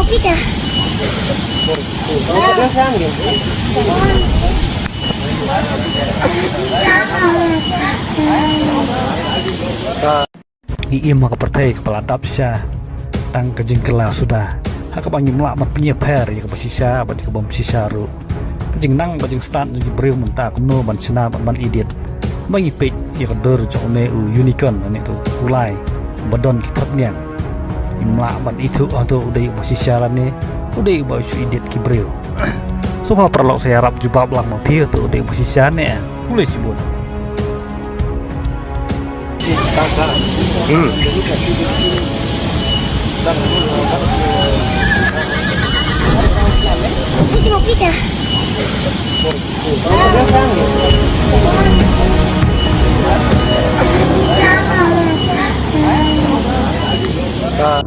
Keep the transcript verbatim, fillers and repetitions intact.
Peter. Sa. Ngi im ha ka pyrthei kaba la dap shisha tang ka jingkylla suda. Ha kaba ngim lah ban pynïapher ïa kaba shisha bad ïa kaba ym shisha ruh. Ka jingnang bad jingstad jong ki briew mynta kumno ban shna bad ban edit. Ba ngi peit ïa ka dur jong une u unicorn, une u tulai ba don ki thapniang. Ngim lah ban ithuh hato u dei uba shisha lane u dei uba shu edit ki briew. Sngewbha paralok sa ïarap jubab lang ma phi, hato u dei uba shisha ne em. Khublei shibun. Hmm. Sa.